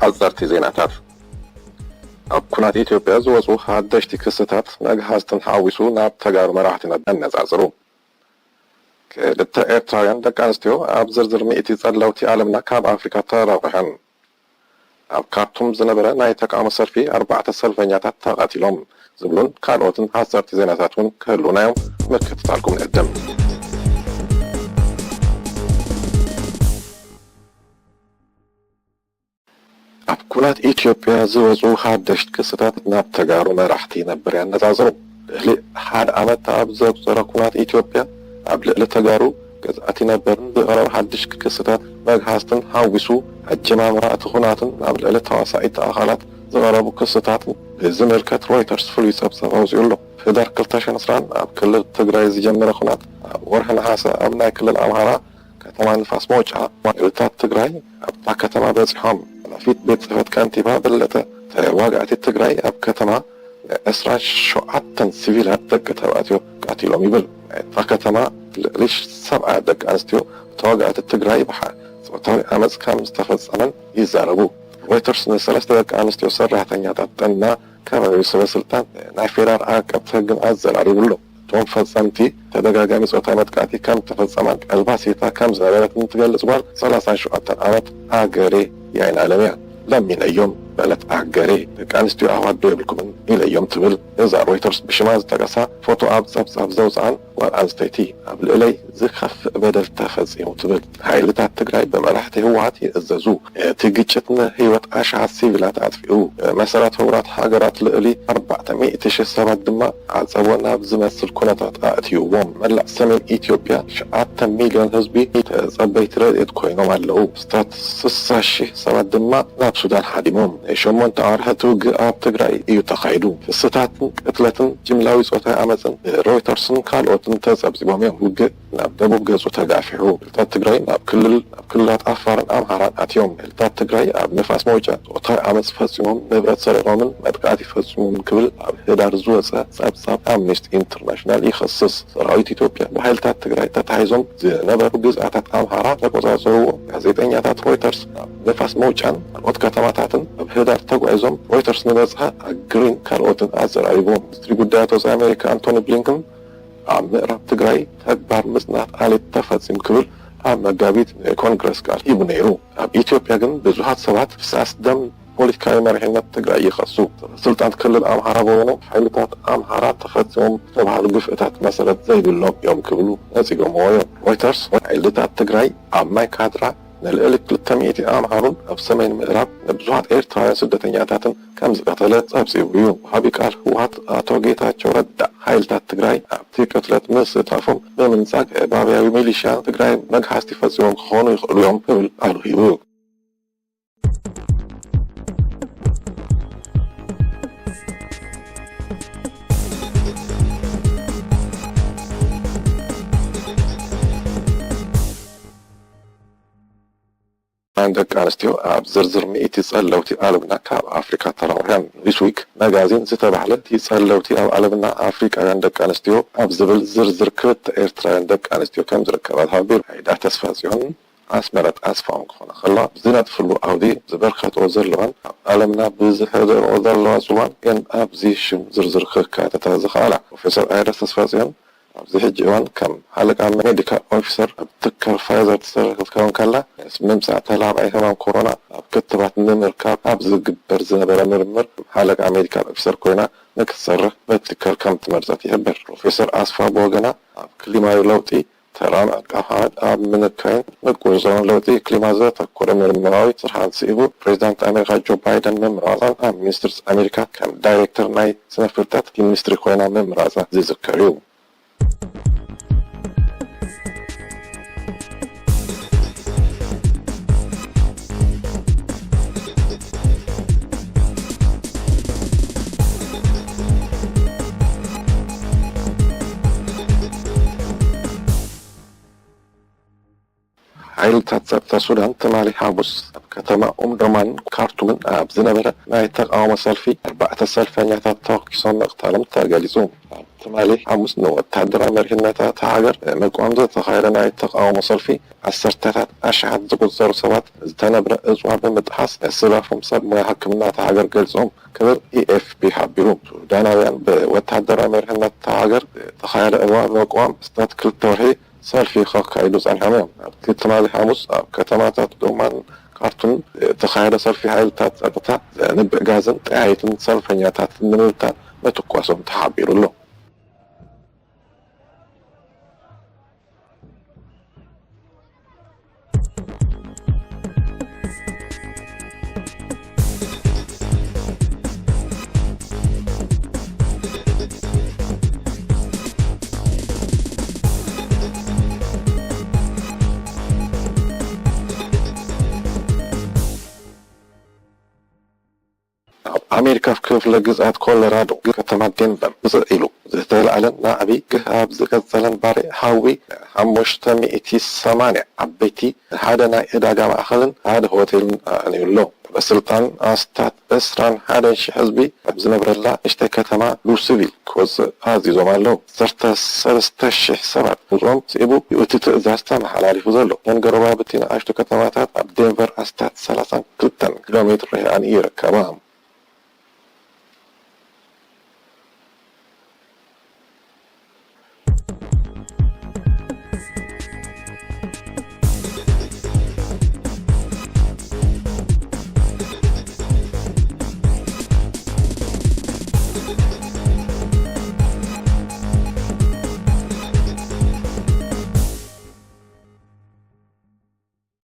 ሓጸርቲ ዜናታት። ኣብ ኩናት ኢትዮጵያ ዝወጹ ሓደሽቲ ክስታት መግሃስትን ሓዊሱ ናብ ተጋሩ መራሕቲ ነነጻጽሩ። ክልተ ኤርትራውያን ደቂ ኣንስትዮ ኣብ ዝርዝር ሚእቲ ጸለውቲ ዓለምና ካብ ኣፍሪካ ተረቑሐን። ኣብ ካርቱም ዝነበረ ናይ ተቃውሞ ሰልፊ ኣርባዕተ ሰልፈኛታት ተቐቲሎም ዝብሉን ካልኦትን ሓጸርቲ ዜናታት እውን ክህልውና እዮም። ምክትታልኩም ንዕድም። ኣብ ኩናት ኢትዮጵያ ዝወጹ ሓደሽቲ ክስታት ናብ ተጋሩ መራሕቲ ነበር ያነጻጽሩ። ልዕሊ ሓደ ዓመት ኣብ ዘቁጸረ ኩናት ኢትዮጵያ ኣብ ልዕሊ ተጋሩ ገዛእቲ ነበርን ዝቐረቡ ሓድሽ ክስታት መግሃስትን ሓዊሱ ኣጀማምራ እቲ ኩናትን ኣብ ልዕሊ ተዋሳኢቲ ኣኻላት ዝቐረቡ ክስታትን ብዝምልከት ሮይተርስ ፍሉይ ጸብጻብ ኣውጺኡ ኣሎ። ህዳር ክልተ ሽሕን ዕስራን ኣብ ክልል ትግራይ ዝጀመረ ኩናት ኣብ ወርሒ ነሓሰ ኣብ ናይ ክልል ኣምሃራ ከተማ ንፋስ መውጫ ሓይልታት ትግራይ ኣብታ ከተማ በጺሖም። ሓላፊት ቤት ጽሕፈት ከንቲባ በለጠ ተዋጋእቲ ትግራይ ኣብ ከተማ ዕስራን ሸውዓተን ሲቪላት ደቂ ተባዕትዮ ቀቲሎም ይብል። ናይታ ከተማ ልዕሊ ሰብዓ ደቂ ኣንስትዮ ተዋጋእቲ ትግራይ ብሓ ጾታዊ ዓመፅ ከም ዝተፈጸመን ይዛረቡ። ሮይተርስ ንሰለስተ ደቂ ኣንስትዮ ሰራሕተኛታት ጥዕና ከባቢ ሰበ ስልጣን ናይ ፌደራል ዓቃብቲ ሕግን ኣዘራሪቡ ኣሎ። እቶም ፈጸምቲ ተደጋጋሚ ጾታዊ መጥቃዕቲ ከም ተፈጸማን ቀልባሲታ ከም ዝነበረትን ትገልጽ ጓል ሰላሳን ሸውዓተን ዓመት ኣገሬ ያይን ኣለም እያ። ለሚነዮም በለት ኣገሬ፣ ደቂ ኣንስትዮ ኣሕዋት ዶ የብልኩምን ኢለዮም ትብል እዛ ሮይተርስ ብሽማ ዝጠቀሳ ፎቶ ኣብ ጸብጻብ ዘውፅኣን ጓል ኣንስተይቲ። ኣብ ልዕለይ ዝኸፍእ በደል ተፈጺሙ ትብል። ሓይልታት ትግራይ ብመራሕቲ ህወሓት ይእዘዙ። እቲ ግጭት ንህይወት ኣሽሓት ሲቪላት ኣጥፊኡ። ብመሰረት ሕቡራት ሃገራት ልዕሊ ኣርባዕተ ሚእቲ ሺህ ሰባት ድማ ዓጸቦ ናብ ዝመስል ኩነታት ኣእትይዎም። መላእ ሰሜን ኢትዮጵያ ትሽዓተ ሚልዮን ህዝቢ ተጸበይቲ ረድኤት ኮይኖም ኣለዉ። ስታት ስሳ ሺህ ሰባት ድማ ናብ ሱዳን ሓዲሞም። ናይ ሸሞንተ ኣዋርሕ እቲ ውግእ ኣብ ትግራይ እዩ ተኻይዱ። ክስታትን ቅትለትን ጅምላዊ ጾታዊ ዓመፅን ብሮይተርስን ካልኦትን ተጸብጺቦም እዮም። ውግእ ናብ ደቡብ ገጹ ተጋፊሑ። ሓይልታት ትግራይ ናብ ክልል ናብ ክልላት ዓፋርን ኣምሓራን ኣትዮም። ሓይልታት ትግራይ ኣብ ንፋስ መውጫ ጾታዊ ዓመፅ ፈጺሞም፣ ንብረት ሰሪቖምን መጥቃዕቲ ፈጺሞምን ክብል ኣብ ህዳር ዝወጸ ጸብጻብ ኣምነስቲ ኢንተርናሽናል ይኸስስ። ሰራዊት ኢትዮጵያ ብሓይልታት ትግራይ ተታሒዞም ዝነበሩ ግዝኣታት ኣምሓራ ተቆጻጸርዎ። ጋዜጠኛታት ሮይተርስ ናብ ንፋስ መውጫን ካልኦት ከተማታትን ኣብ ህዳር ተጓዒዞም። ሮይተርስ ንበጽሐ ኣግሪን ካልኦትን ኣዘራሪቦም። ሚኒስትሪ ጉዳያት ወጻኢ ኣሜሪካ ኣንቶኒ ብሊንከን ኣብ ምዕራብ ትግራይ ተግባር ምጽናት ዓሌት ተፈጺሙ ክብል ኣብ መጋቢት ንኮንግረስ ቃል ሂቡ ነይሩ። ኣብ ኢትዮጵያ ግን ብዙሓት ሰባት ፍሳስ ደም ፖለቲካዊ መሪሕነት ትግራይ ይኸሱ። ስልጣን ክልል ኣምሓራ በወኑ ሓይልታት ኣምሓራ ተፈጺሞም ዝተባህሉ ግፍዕታት መሰረት ዘይብሎም እዮም ክብሉ ነጺጎምዎ እዮም። ሮይተርስ ሓይልታት ትግራይ ኣብ ማይ ካድራ ንልዕሊ ክልተ ሚእቲ ኣምሓሩን ኣብ ሰሜን ምዕራብ ንብዙሓት ኤርትራውያን ስደተኛታትን ከም ዝቐተለ ጸብጺቡ እዩ። ወሃቢ ቃል ህወሓት ኣቶ ጌታቸው ረዳ ሓይልታት ትግራይ ኣብቲ ቅትለት ምስታፎም ብምንጻግ ባብያዊ ሚሊሽያ ትግራይ መግሃስቲ ፈጺሞም ክኾኑ ይኽእሉ እዮም ክብል ቃሉ ሂቡ። ደቂ ኣንስትዮ ኣብ ዝርዝር ሚእቲ ጸለውቲ ዓለምና ካብ ኣፍሪካ ተረቑሐን። ኒውስዊክ መጋዚን ዝተባህለ እቲ ጸለውቲ ኣብ ዓለምና ኣፍሪቃውያን ደቂ ኣንስትዮ ኣብ ዝብል ዝርዝር ክልተ ኤርትራውያን ደቂ ኣንስትዮ ከም ዝርከባ ተሓቢሩ። ዓይዳ ተስፋ ጽዮን ኣስመረት ኣስፋውን ክኾና ከለዋ፣ ዝነጥፍሉ ዓውዲ ዝበርከቶ ዘለዋን ኣብ ዓለምና ብዝሕደረኦ ዘለዋ ጽልዋን እየን ኣብዚ ሽም ዝርዝር ክካተታ ዝኽኣላ። ፕሮፌሰር ኣይረስ ተስፋጽዮን ኣብዚ ሕጂ እዋን ከም ሓለቃ ሜዲካል ኦፊሰር ኣብ ትካል ፋይዘር ትሰርሕ ክትከውን ከላ፣ ምስ ምምጻእ ተላባዒ ሕማም ኮሮና ኣብ ክትባት ንምርካብ ኣብ ዝግበር ዝነበረ ምርምር ሓለቃ ሜዲካል ኦፊሰር ኮይና ንክትሰርሕ በቲ ትካል ከም ትመርጸት ይሕበር። ፕሮፌሰር ኣስፋ ብወገና ኣብ ክሊማዊ ለውጢ ተራን ኣቃውሓት ኣብ ምንካይን ምቁጽጻርን ለውጢ ክሊማ ዘተኮረ ምርምራዊ ስርሓን ስዒቡ፣ ፕሬዚዳንት ኣሜሪካ ጆ ባይደን ምምራጻን ኣብ ሚኒስትርስ ኣሜሪካ ከም ዳይሬክተር ናይ ስነ ፍልጠት ሚኒስትሪ ኮይና ምምራጻ ዝዝከር እዩ። ሓይልታት ጸጥታ ሱዳን ትማሊ ሓሙስ ኣብ ከተማ ኡምዶርማን ካርቱምን ኣብ ዝነበረ ናይ ተቓውሞ ሰልፊ ኣርባዕተ ሰልፈኛታት ተኹሲሶም ምቕታሎም ተገሊጹ። ኣብ ትማሊ ሓሙስ ንወታደራዊ መሪሕነት እታ ሃገር ምቅዋም ዝተኻየደ ናይ ተቓውሞ ሰልፊ ዓሰርተታት ኣሽሓት ዝቑጸሩ ሰባት ዝተነብረ እጽዋ ብምጥሓስ፣ ስላፎም ሰብ ሞያ ሕክምና እታ ሃገር ገልጾም ክብል ኤ ኤፍ ፒ ሓቢሩ። ሱዳናውያን ብወታደራዊ መሪሕነት እታ ሃገር ዝተኻየደ እዋ ብምቅዋም ኣስታት ክልተ ወርሒ ሰልፊ ከካይዱ ጸኒሖም እዮም። ኣብቲ ትማሊ ሓሙስ ኣብ ከተማታት ኡምዶርማን ካርቱም ዝተኻየደ ሰልፊ ሓይልታት ጸጥታ ዘንብዕ ጋዝን ጠያይትን ሰልፈኛታት ንምብታን ምትኳሶም ተሓቢሩ ኣሎ። ኣብ ኣሜሪካ ክፍለ ግዝኣት ኮሎራዶ ከተማ ዴንቨር ውፅእ ኢሉ ዝተለዓለን ናዕቢ ግህ ኣብ ዝቀፀለን ባርዕ ሓዊ ሓሙሽተ ሚእቲ ሰማንያ ዓበይቲ ሓደ ናይ ዕዳጋ ማእኸልን ሓደ ሆቴልን ኣዕንዩ ኣሎ። በስልጣን ኣስታት ዕስራን ሓደን ሽሕ ህዝቢ ኣብ ዝነብረላ ንእሽተይ ከተማ ሉስቪል ክወፅእ ኣዚዞም ኣለዉ። ዓሰርተ ሰለስተ ሽሕ ሰባት ህይወቶም ስዒቡ እዩ እቲ ትእዛዝ ተመሓላሊፉ ዘሎ። እተን ጎረባብቲ ንኣሽቱ ከተማታት ኣብ ዴንቨር ኣስታት ሰላሳን ክልተን ኪሎ ሜትር ርሒቐን ይርከባ።